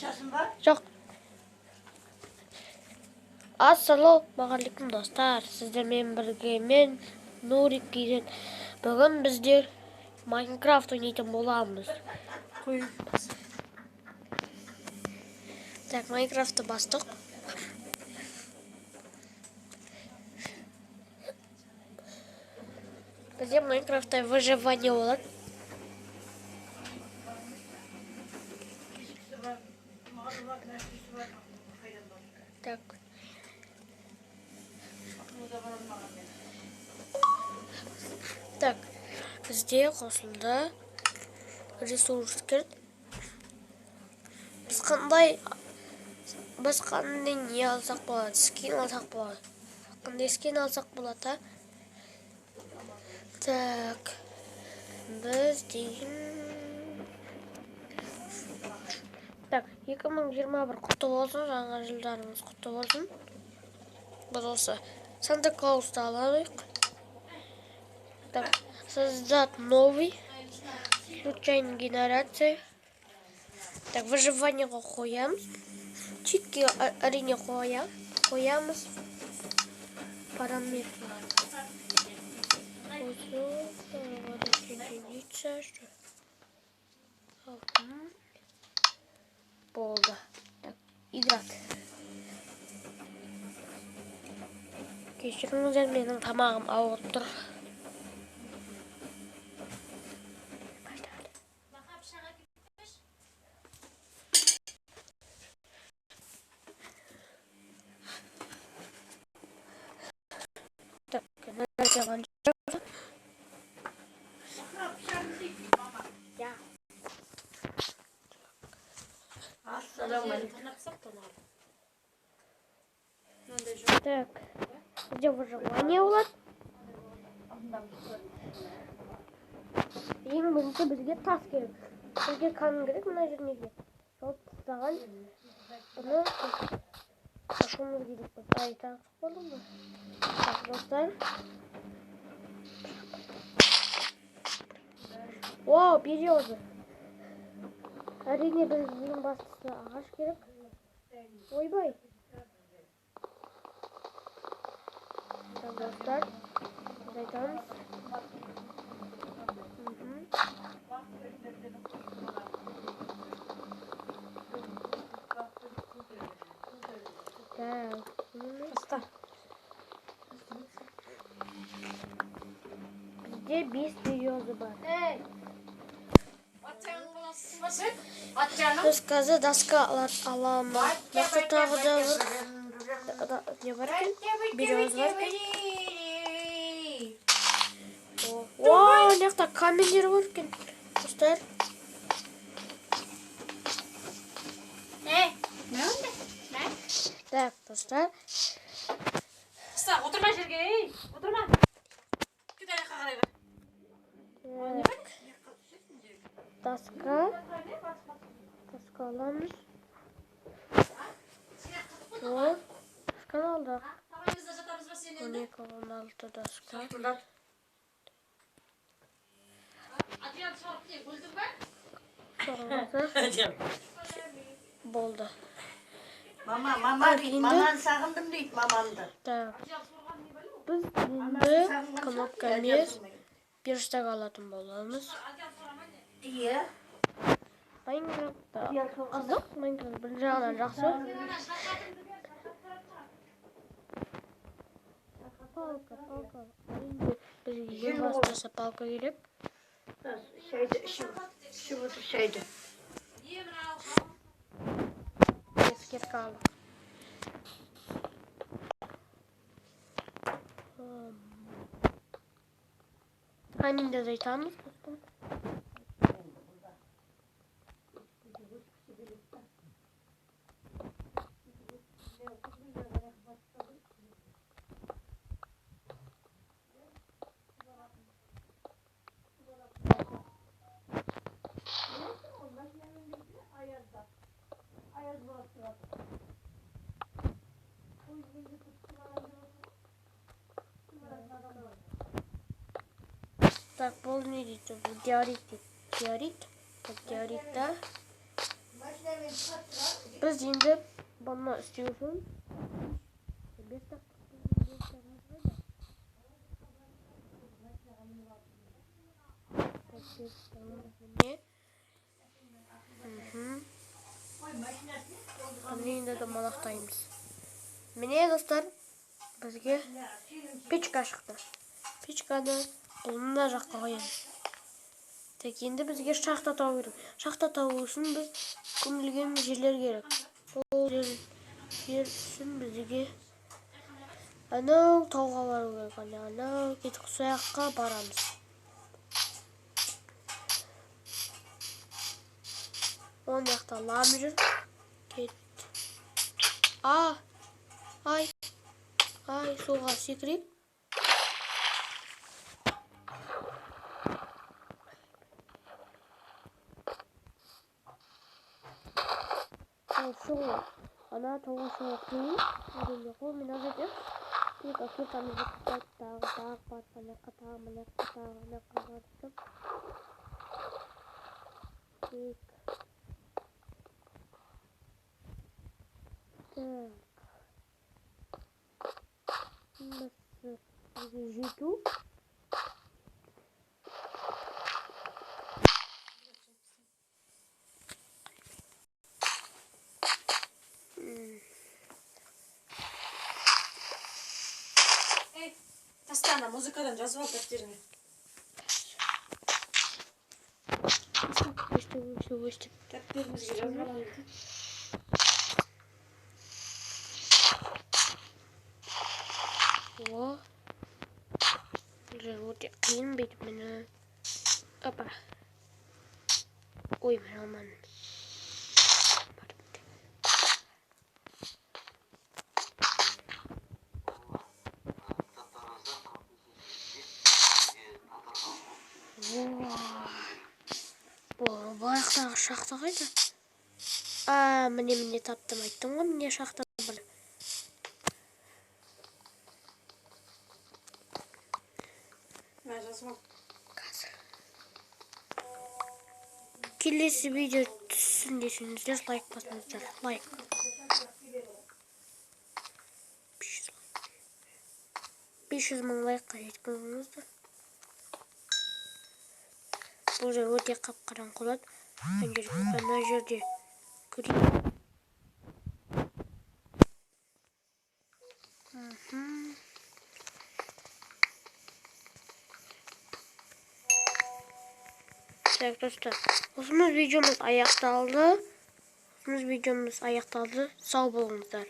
Шығасың ба? Жоқ. Ассалаумағалейкум, достар. Сіздермен бірге мен, Нурик Кизет. Бүгін біздер Майнкрафт ойнайтын боламыз. Қой. Так, Майнкрафтты бастық. Бізде Майнкрафтта выживание болады. Так. Так, бізде қосылды ресурс кірді. Біз қандай не алсақ болады? Скин алсақ болады. Қандай скин алсақ болады, а? Так. Біз деген. Так, 2021 құтты болсын, жаңа жылдарыңыз құтты болсын. Біз осы Санта Клаусты алайық. Так, создать новый. Случайная генерация. Так, выживание қоямыз. Читке әрине қоямыз. Параметры. Осы, единица, что? Алтын. Болды. Так, играть. Кешіріңіздер, менің тамағым ауырып тұр. Так, генерация қанша? Я. Ассалаумағалейкум. Так, где выживание болады? Ең бірінші бізге тас керек. Бізге камень керек мына жерге. Жауып тастаған. Бұны ашуымыз керек. Ай, тағы болды ма? Так, достар. Вау, береза. Әрине, бізге ең бастысы ағаш керек. Ойбай. Так, достар. Біз айтамыз. Так. Баста. Бізде 5 береза бар. Атжаным. Біз қазір доска аламыз. Нақты тағы да бір не бар екен? Береза бар екен. Вау, мына жақта каменьдер бар екен. Достар, Не oldu? Ne? так, достар. Қыста, отырма жерге, ей, отырма. Кет аяққа қарай бар. Так. Доска. Доска аламыз. О, досканы алдық. Табанымызда жатамыз ба сен енді? 12, 16 доска. Адриан шығарып не, өлдің ба? Соңғысы болды. Мама, мама Так, дейді. енді- Маманы сағындым дейді, мамамды. Так. Біз енді кнопка емес, верстак алатын боламыз. Иә. Майнкрафтта қызық, Майнкрафт бір жағынан жақсы. Палка, палка. Әрине, бізге ең бастысы палка керек. Шайды ішіп, ішіп отыр шайды. Не мынау? Ескертке алдық. Каменьді азайтамыз, достар. Ayaz bastı. Так, бұл не дейді? Бұл диорит дейді. Диорит. Так, диоритта. Біз енді бұны істеу үшін верстак қайда? Так, верстагымыз міне. Бұны енді домалақтаймыз. Міне, достар, бізге печка шықты. Печканы бұл мына жаққа қоямыз. Так, енді бізге шахта табу керек. Шахта табу үшін біз көмілген жерлер керек. Ол жер үшін бізге анау тауға бару керек. Анау кетіп сол жаққа барамыз. Оң жақта лам жүр. Кет. А, ай, ай, суға секірейік. Ал шығу. Ана тауға шығу қиын. Әрине, қолмен аз етеміз. Тек киркамызды тастап, тағы тағы барып, ана жаққа, тағы мына жаққа, тағы ана жаққа барып. Так. Так. Бізге жету. Ей, таста ана музыкадан жазып ал дәптеріңе. Өстіп, өстіп, өстіп. Дәптерімізге жазып аламыз. О. Бұл жер өте қиын бүйтіп міне. Опа. Ой, мен алмадым. Бұл аяқтағы шахта қайда? А, міне, міне таптым, айттым ғой, міне шахта бар. Мә, жазып ал. Қазір. Келесі видео түссін десеңіздер, лайк басыңыздар. Лайк. 500 мың лайкқа жеткізіңіздер. Бұл жер өте қап-қараңғы болады. Ана жерде көрейік. Так, достар, осымен видеомыз аяқталды. Осымен видеомыз аяқталды. Сау болыңыздар.